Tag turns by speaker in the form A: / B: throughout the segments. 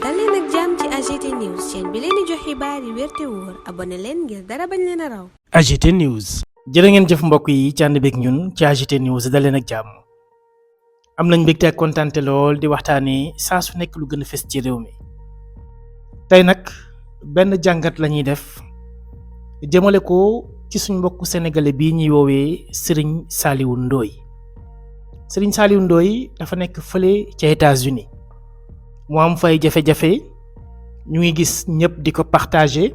A: dal leen ak jàmm ci AGT News chaîne bi leen di jox xibaar yi wér te wóor abonné leen ngir dara bañ leen a raw.
B: AGT News. jërë ngeen jëf mbokk yi ci ànd beeg ñun ci AGT News dal leen ak jàmm. am nañ mbégte ak kontaante lool di waxtaanee saa su nekk lu gën a fës ci réew mi. tey nag benn jàngat la ñuy def jëmale ko ci suñ mbokku sénégalais bii ñuy woowee Serigne Saliou Ndoye. Serigne Saliou Ndoye dafa nekk fële ca États-Unis mu am fay jafe-jafe ñu ngi gis ñëpp di ko partager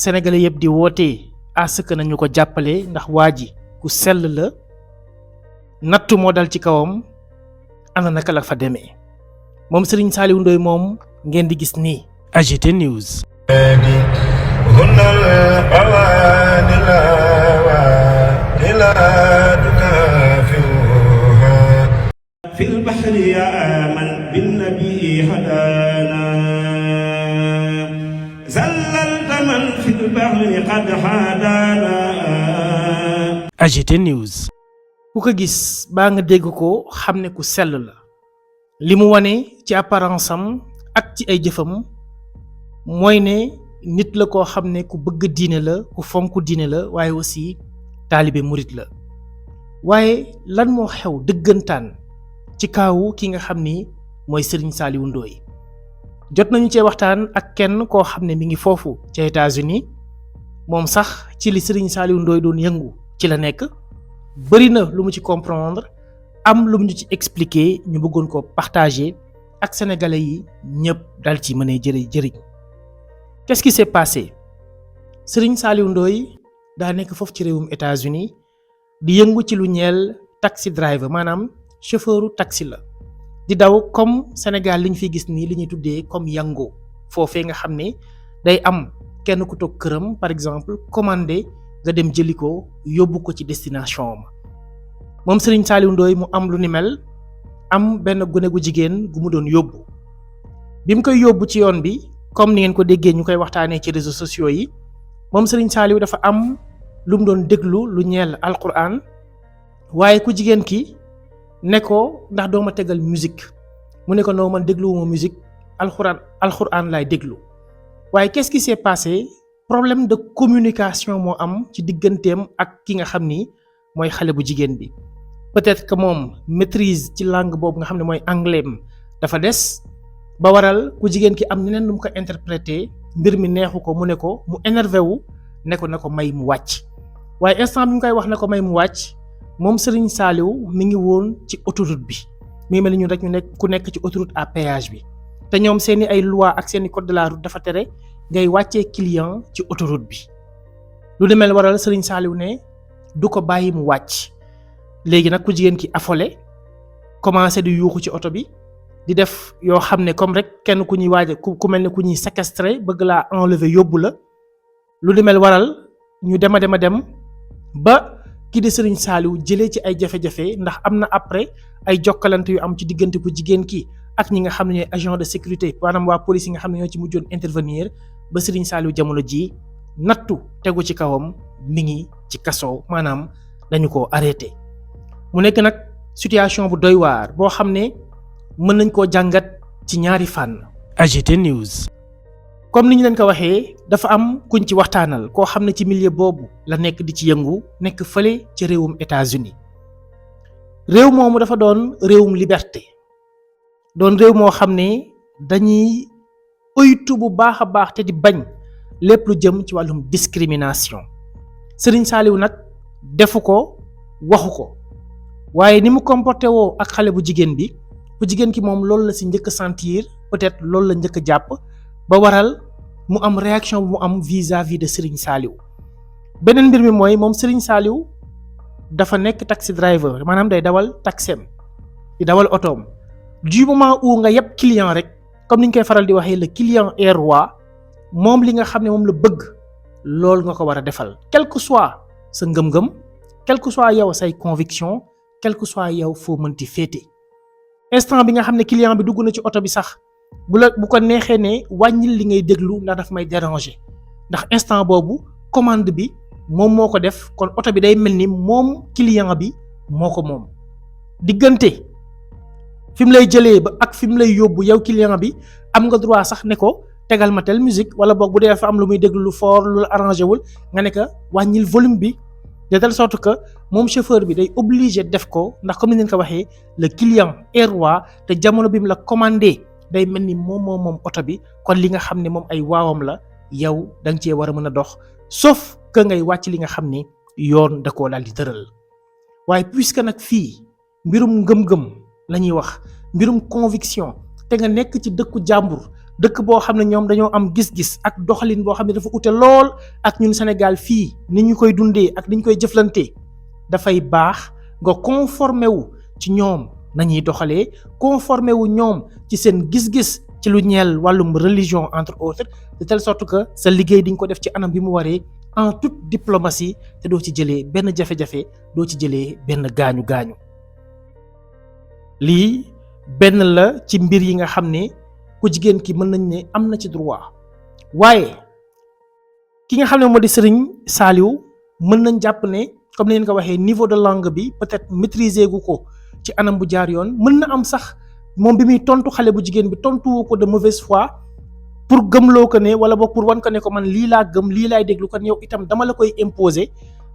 B: sénégalais yëpp di woote à ce que nañu ko jàppale ndax waa ji ku sell la nattu moo dal ci kawam ana naka la fa demee moom Serigne Saliou Ndoye moom ngeen di gis nii. AGT News.
C: في البحر يا من بالنبي هدانا زللت من في البحر قد هدانا.
B: AGT News. ku ko gis baa nga dégg ko xam ne ku sell la li mu wane ci apparence am ak ci ay jëfam mooy ne nit la koo xam ne ku bëgg diine la ku fonk diine la waaye aussi taalibe murit la waaye lan moo xew dëggantaan ci kaawu ki nga xam ni mooy Serigne Saliou Ndoye jot nañu cee waxtaan ak kenn koo xam ne mi ngi foofu ca États-Unis moom sax ci li Serigne Saliou Ndoye doon yëngu ci la nekk bëri na lu mu ci comprendre am lu mu ñu ci expliquer ñu bëggoon ko partager ak sénégalais yi ñëpp dal ci mën a jëriñ. Qu'est-ce qui s'est passé? Serigne Saliou Ndoye daa nekk foofu ci réewum États-Unis di yëngu ci lu ñeel taxi driver maanaam chauffeuru taxi la di daw comme Sénégal li ñu fi gis nii li ñuy tuddee comme yango foofee nga xam ne day am kenn ku toog këram par exemple commandé nga dem jëli ko yóbbu ko ci destination am moom Serigne Saliou Ndoye mu am lu ni mel am benn gone gu jigéen gu mu doon yóbbu bi mu koy yóbbu ci yoon bi comme ni ngeen ko déggee ñu koy waxtaanee ci réseaux sociaux yi moom Serigne Saliou dafa am lu mu doon déglu lu ñeel alquran waaye ku jigéen ki ne ko ndax doo ma tegal musique mu ne ko noo man dégluwuma musique alxuraan laay déglu waaye qu'est-ce qui s'est passé problème de communication moo am ci digganteem ak ki nga xam ni mooy xale bu jigéen bi peut-être que moom maîtrise ci langue boobu nga xam ne mooy anglais dafa des ba waral ku jigéen ki am neneen nu mu ko interpréter mbir mi neexu ko mu ne ko mu énervé wu ne ko na ko may mu wàcc waaye instant bi mu koy wax ne ko may mu wàcc moom Serigne Saliou mi ngi woon ci autoroute bi mi ngi mel ni ñun rek ñu nekk ku nekk ci autoroute à péage bi te ñoom seeni ay loi ak seeni code de la route dafa tere ngay wàccee client ci autoroute bi lu demel waral Serigne Saliou ne du ko bàyyi mu wàcc léegi nag ku jigéen ki affolé commencé di yuuxu ci oto bi di def yoo xam ne comme rek kenn ku ñuy waaje ku mel ne ku ñuy séquestré bëgg laa enlever yóbbu la lu demel waral ñu dem ba kii di Serigne Saliou jëlee ci ay jafe-jafe ndax am na après ay jokkalante yu am ci diggante ku jigéen ki ak ñi nga xam ne ñooy agent de sécurité maanaam waa police yi nga xam ne ñoo ci mujjoon intervenir ba Serigne Saliou jamono ji nattu tegu ci kawam mi ngi ci kaso maanaam dañu ko arrêté mu nekk nag situation bu doy waar boo xam ne mën nañ koo jàngat ci ñaari fànn. AGT News. comme ni ñu leen ko waxee dafa am kuñ ci waxtaanal koo xam ne ci milieu boobu la nekk di ci yëngu nekk fële ci réewum États-Unis réew moomu dafa doon réewum liberté doon réew moo xam ne dañuy oytu bu baax a baax te di bañ lépp lu jëm ci wàllum discrimination Serigne Saliou nag defu ko waxu ko waaye ni mu comporté woo ak xale bu jigéen bi bu jigéen ki moom loolu la si njëkk a sentir peut-être loolu la njëkk a jàpp ba waral mu am réaction bu mu am vis-à-vis de Serigne Saliou beneen mbir mi mooy moom Serigne Saliou dafa nekk taxi driver maanaam day dawal taxem di dawal otoom du moment où nga yeb client rek comme ni ñu koy faral di waxee le client est roi moom li nga xam ne moom la bëgg loolu nga ko war a defal quel que soit sa ngëm-ngëm quel que soit yow say conviction quel que soit yow foo mënti féete instant bi nga xam ne client bi dugg na ci oto bi sax bu ko neexee ne wàññil li ngay déglu ndax daf may déranger ndax instant boobu commande bi moom moo ko def kon oto bi day mel ni moom client bi moo ko moom diggante fi mu lay jëlee ba ak fi mu lay yóbbu yow client bi am nga droit sax ne ko tegal ma tel musique wala boog bu dee dafa am lu muy déglu lu fort lu la arrangé wul nga ne ko wàññil volume bi de telle sorte que moom chauffeur bi day obligé def ko ndax comme ni ngeen ko waxee le client est roi te jamono bi mu la commandé day mel ni moom oto bi kon li nga xam ne moom ay waawam la yow da nga cee war a mën a dox sauf que ngay wàcc li nga xam ne yoon da koo daal di tëral waaye puisque nag fii mbirum ngëm-ngëm la ñuy wax mbirum conviction te nga nekk ci dëkku jàmbur dëkk boo xam ne ñoom dañoo am gis-gis ak doxalin boo xam ne dafa ute lool ak ñun Sénégal fii ni ñu koy dundee ak ni ñu koy jëflantee dafay baax nga conformé wu ci ñoom nañuy doxalee conformé wu ñoom ci seen gis-gis ci lu ñeel wàllum religion entre autres de telle sorte que sa liggéey di nga ko def ci anam bi mu waree en toute diplomatie te doo ci jëlee benn jafe-jafe doo ci jëlee benn gaañu-gaañu lii benn la ci mbir yi nga xam ne ku jigéen ki mën nañ ne am na ci droit waaye ki nga xam ne moo di Serigne Saliou mën nañ jàpp ne comme ni ngeen ko waxee niveau de langue bi peut-être maîtriser gu ko ci anam bu jaar yoon mën na am sax moom bi muy tontu xale bu jigéen bi tontuwoo ko de mauvaise foi pour gëmloo ko ne wala boog pour wan ko ne ko man lii laa gëm lii laay déglu kon yow itam dama la koy imposer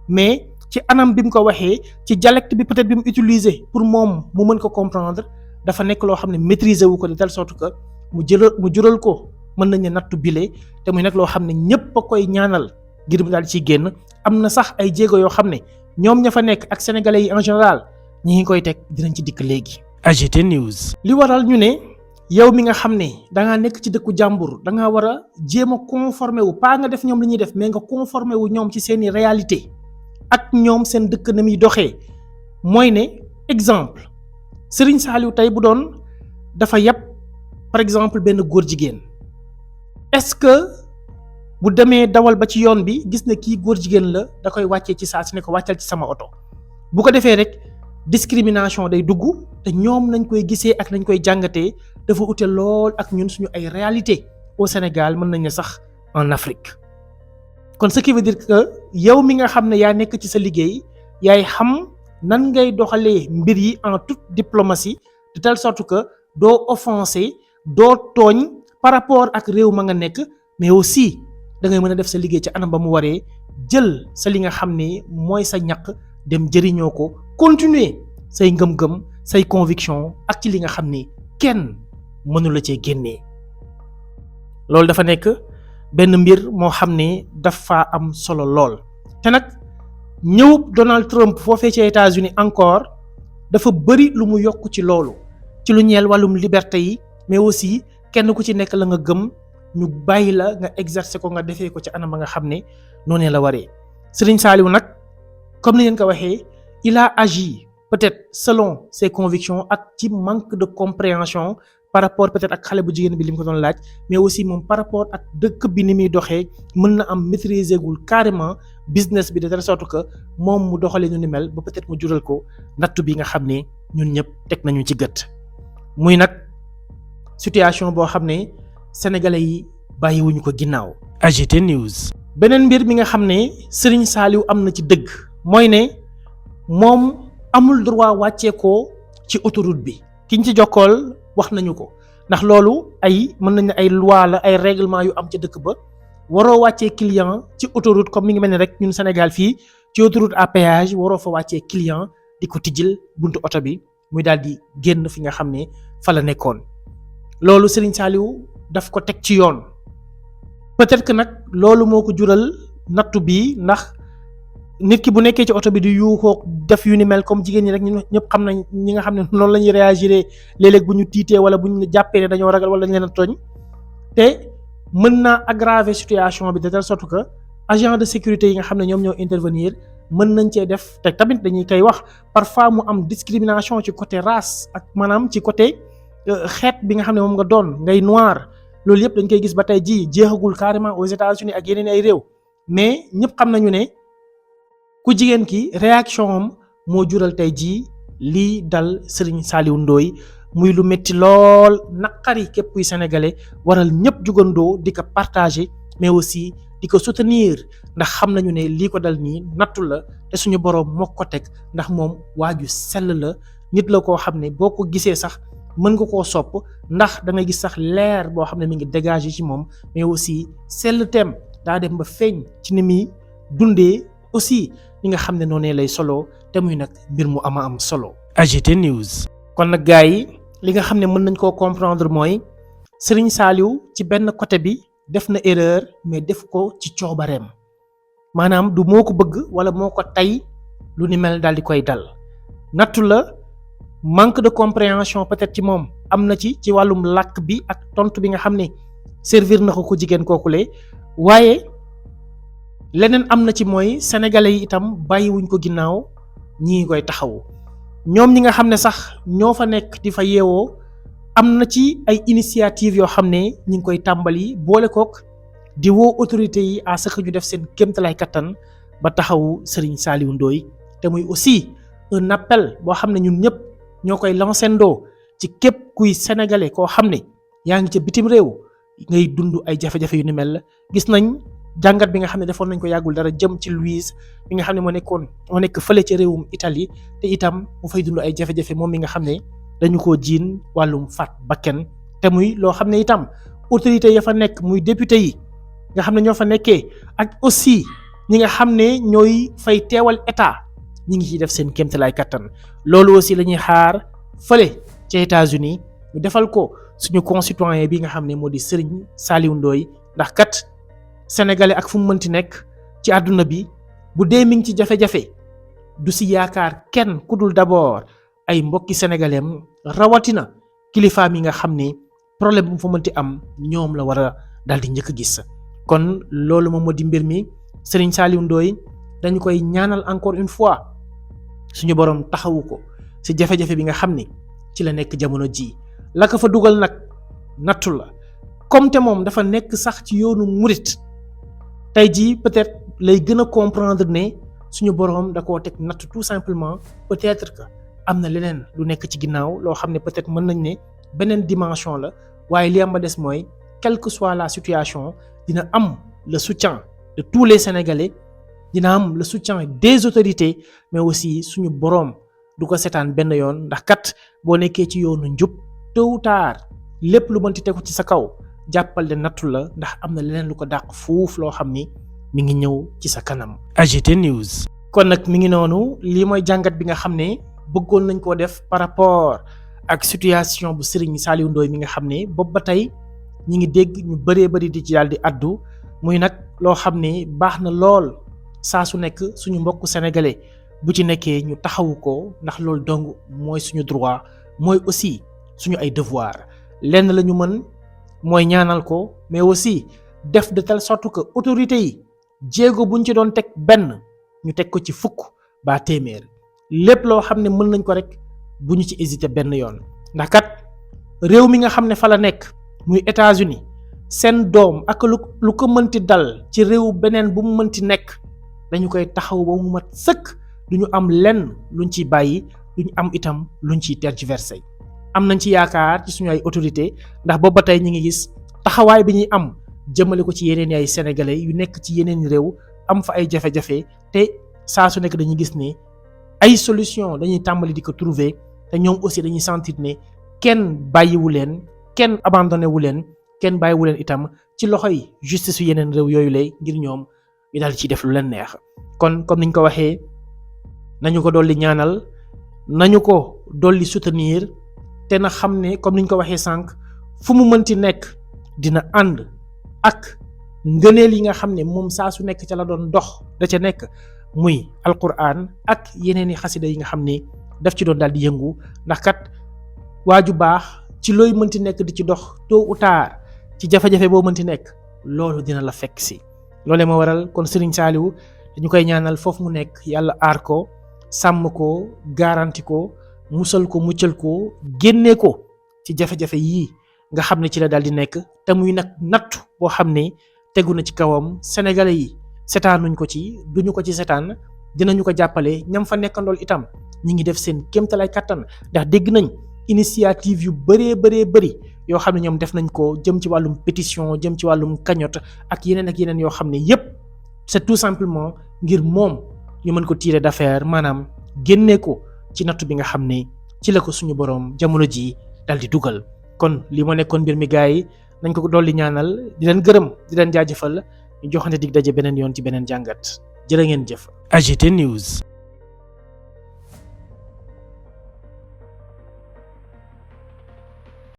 B: mais ci anam bi mu ko waxee ci dialecte bi peut-être bi mu utiliser pour moom mu mën ko comprendre dafa nekk loo xam ne maîtriser wu ko de telle sorte que mu jural ko mën nañ ne nattu bile te muy nag loo xam ne ñëpp a koy ñaanal ngir mu daal di ciy génn am na sax ay jéego yoo xam ne ñoom ña fa nekk ak sénégalais yi en général ñi ngi koy teg dinañ ci dikk léegi. AGT News. li waral ñu ne yow mi nga xam ne da ngaa nekk ci dëkku jàmbur da ngaa war a jéem a conformé wu pas nga def ñoom li ñuy def mais nga conformé wu ñoom ci seeni réalité ak ñoom seen dëkk na muy doxee mooy ne exemple Serigne Saliou tey bu doon dafa yàpp par exemple benn góor jigéen est-ce que bu demee dawal ba ci yoon bi gis ne kii góor jigéen la da koy wàccee ci saa si ne ko wàccal ci sama oto bu ko defee rek discrimination day dugg te ñoom nañ koy gisee ak nañ koy jàngatee dafa ute lool ak ñun suñu ay réalité au Sénégal mën nañ ne sax en Afrique kon ce qui veut dire que yow mi nga xam ne yaa nekk ci sa liggéey yaay xam nan ngay doxalee mbir yi en toute diplomatie de telle sorte que doo offensé doo tooñ par rapport ak réew ma nga nekk mais aussi da ngay mën a def sa liggéey ci anam ba mu waree jël sa li nga xam ne mooy sa ñaq dem jëriñoo ko continuer say ngëm-ngëm say conviction ak ci li nga xam ne kenn mënu la cee génnee loolu dafa nekk benn mbir moo xam ne dafa am solo lool te nag ñëw Donald Trump foofee ci États-Unis encore dafa bëri lu mu yokk ci loolu ci lu ñeel wàllum liberté yi mais aussi kenn ku ci nekk la nga gëm ñu bàyyi la nga exercer ko nga defee ko ci anam ba nga xam ne noonu la waree Serigne Saliou nag comme ni ngeen ko waxee il a agi peut-être selon ses convictions ak ci manque de compréhension par rapport peut-être ak xale bu jigéen bi li mu ko doon laaj mais aussi moom par rapport ak dëkk bi ni muy doxee mën na am maîtriser gul carrément business bi de telle sorte que moom mu doxalee ñu ni mel ba peut-être mu jural ko nattu bi nga xam ne ñun ñëpp teg nañu ci gët muy nag situation boo xam ne sénégalais yi bàyyiwuñu ko ginnaaw. AGT News. beneen mbir mi nga xam ne Serigne Saliou am na ci dëgg mooy ne moom amul droit wàccee ko ci autoroute bi ki ñu ci jokkool wax nañu ko ndax loolu ay mën nañ ne ay loi la ay règlement yu am ci dëkk ba waroo wàccee client ci autoroute comme mi ngi mel ni rek ñun Sénégal fii ci autoroute à péage waroo fa wàccee client di ko tijjil buntu oto bi muy daal di génn fi nga xam ne fa la nekkoon loolu Serigne Saliou daf ko teg ci yoon peut-être que nag loolu moo ko jural nattu bi ndax nit ki bu nekkee ci oto bi di yuuxoo def yu ni mel comme jigéen ñi rek ñun ñëpp xam nañ ñi nga xam ne noonu la ñuy réagir léeg-léeg bu ñu tiitee wala bu ñu jàppee ne dañoo ragal wala dañ leen a tooñ te mën naa aggraver situation bi de telle sorte que agent de sécurité yi nga xam ne ñoom ñoo intervenir mën nañ cee def te tamit dañuy koy wax parfois mu am discrimination ci côté race ak maanaam ci côté xeet bi nga xam ne moom nga doon ngay noir loolu yëpp dañ koy gis ba tey jii jeexagul carrément aux États-Unis ak yeneen ay réew mais ñëpp xam nañu ne ku jigéen ki réaction am moo jural tey jii lii dal Serigne Saliou Ndoye muy lu metti lool naqari képp kuy sénégalais waral ñëpp jugandoo di ko partager mais aussi di ko soutenir ndax xam nañu ne lii ko dal nii nattu la te suñu boroom moo ko teg ndax moom waaju sell la nit la koo xam ne boo ko gisee sax mën nga koo sopp ndax da ngay gis sax leer boo xam ne mi ngi dégager ci moom, mais aussi sell teem daa dem ba feeñ ci ni muy dundee, aussi li nga xam ne noonu lay solo te muy nag mbir mu ama am solo. AGT News. kon nag gars yi li nga xam ne mën nañ koo comprendre mooy Serigne Saliou ci benn côté bi def na erreur, mais def ko ci coobareem, maanaam du moo ko bëgg wala moo ko tay lu ni mel daal di koy dal. nattu la, manque de compréhension peut-être ci moom am na ci wàllum làkk bi ak tontu bi nga xam ne servir na ko jigéen kookule, waaye leneen am na ci mooy sénégalais yi itam bàyyiwuñ ko ginnaaw, ñi ngi koy taxawu. ñoom ñi nga xam ne sax ñoo fa nekk di fa yeewoo am na ci ay initiative yoo xam ne ñi ngi koy tàmbali, boole kook di woo autorités yi à ce que ñu def seen kéemtalaay kattan ba taxawu Serigne Saliou Ndoye. te muy aussi un appel boo xam ne ñun ñëpp ñoo koy lancendoo ci képp kuy sénégalais koo xam ne yaa ngi ca bitim réew ngay dund ay jafe-jafe yu ni mel. gis nañ jàngat bi nga xam ne defoon nañ ko yàggul dara jëm ci Louise bi nga xam ne moo nekk fële ci réewum Italie, te itam mu fay dund ay jafe-jafe moom mi nga xam ne dañu koo jiin wàllum faat bakken. te muy loo xam ne itam autorités ya fa nekk muy député yi nga xam ne ñoo fa nekkee ak aussi ñi nga xam ne ñooy fay teewal état ñi ngi ciy def seen kéemtalaay kattan. loolu aussi la ñuy xaar fële ci États-Unis ñu defal ko suñu concitoyen bi nga xam ne moo di Serigne Saliou Ndoye, ndax kat sénégalais ak fu mu mënti nekk ci àdduna bi bu dee mi ngi ci jafe-jafe du si yaakaar kenn ku dul d'abord ay mbokki sénégalais am, rawatina kilifaam yi nga xam ne problème bu mu fa mënti am ñoom la war a daal di njëkk a gis. kon loolu moom moo di mbir mi. Serigne Saliou Ndoye dañu koy ñaanal encore une fois suñu borom taxawu ko ci jafe-jafe bi nga xam ne ci la nekk jamono ji. la ko fa dugal nag nattu la, comme te moom dafa nekk sax ci yoonu murit, tey jii peut-être lay gën a comprendre ne suñu borom da koo teg nattu tout simplement. peut-être que am na leneen lu nekk ci ginnaaw loo xam ne peut-être mën nañ ne beneen dimension la, waaye li am ba des mooy quelle que soit la situation dina am le soutien de tous les Sénégalais, dina am le soutien des autorités, mais aussi suñu borom du ko seetaan benn yoon, ndax kat boo nekkee ci yoonu njub tôt ou tard lépp lu mënti tegu ci sa kaw jàppal de nattu la, ndax am na leneen lu ko dàq fuuf loo xam ni mi ngi ñëw ci sa kanam. AGT News. kon nag mi ngi noonu, lii mooy jàngat bi nga xam ne bëggoon nañ koo def par rapport ak situation bu Serigne Saliou Ndoye mi nga xam ne boobu ba tey ñi ngi dégg ñu bëree bëri di ci daal di addu, muy nag loo xam ne baax na lool saa su nekk suñu mbokk sénégalais bu ci nekkee ñu taxawu ko, ndax loolu dong mooy suñu droit, mooy aussi suñu ay devoir. lenn la ñu mën mooy ñaanal ko, mais aussi def de telle sorte que autorités yi jéego buñ ci doon teg benn ñu teg ko ci fukk ba téeméer. lépp loo xam ne mën nañ ko rek bu ñu ci hésiter benn yoon, ndax kat réew mi nga xam ne fa la nekk muy États-Unis, seen doom ak lu ko mënti dal ci réew beneen bu mu mënti nekk dañu koy taxaw ba mu mat sëkk, duñu am lenn luñ ciy bàyyi, duñu am itam luñ ciy tergiverser. am nañ ci yaakaar ci suñu ay autorité, ndax boobu ba tey ñu ngi gis taxawaay bi ñuy am jëmale ko ci yeneen ay sénégalais yu nekk ci yeneen réew am fa ay jafe-jafe, te saa su nekk dañuy gis ne ay solution dañuy tàmbali di ko trouver, te ñoom aussi dañuy sentir ne kenn bàyyiwu leen, kenn abandonné wu leen, kenn bàyyiwu leen itam ci loxoy justice yu yeneen réew yooyu lay ngir ñoom ñu daal di ciy def lu leen neex. kon comme niñ ko waxee, nañu ko dolli ñaanal, nañu ko dolli soutenir, te na xam ne comme niñ ko waxee sànq, fu mu mënti nekk dina ànd ak ngëneel yi nga xam ne moom saa su nekk ca la doon dox da ca nekk, muy alquran ak yeneen i xasida yi nga xam ne daf ci doon daal di yëngu. ndax kat waaju baax ci looy mënti nekk di ci dox tôt ou tard ci jafe-jafe boo mënti nekk loolu dina la fekk si. loolee moo waral kon Serigne Saliou dañu koy ñaanal foofu mu nekk yàlla aar ko, sàmm ko, garanti ko, musal ko, muccal ko, génne ko ci jafe-jafe yii nga xam ne ci la daal di nekk, te muy nag nattu boo xam ne tegu na ci kawam. sénégalais yi setaanuñ ko ci, duñu ko ci setaan, dinañu ko jàppale. ñam fa nekkandool itam ñi ngi def seen kéemtalaay kattan, ndax dégg nañ initiative yu bëree bëri yoo xam ne ñoom def nañ ko jëm ci wàllum pétition, jëm ci wàllum cagnotte ak yeneen yoo xam ne yépp c'est tout simplement ngir moom ñu mën ko tirer d'affaire, maanaam génnee ko ci nattu bi nga xam ne ci la ko suñu boroom jamono ji dal di dugal. kon li moo nekkoon mbir mi gars yi nañ ko dolli ñaanal di leen gërëm di leen jaajëfal ñu joxante dig daje beneen yoon ci beneen jàngat jërë ngeen jëf. AGT News.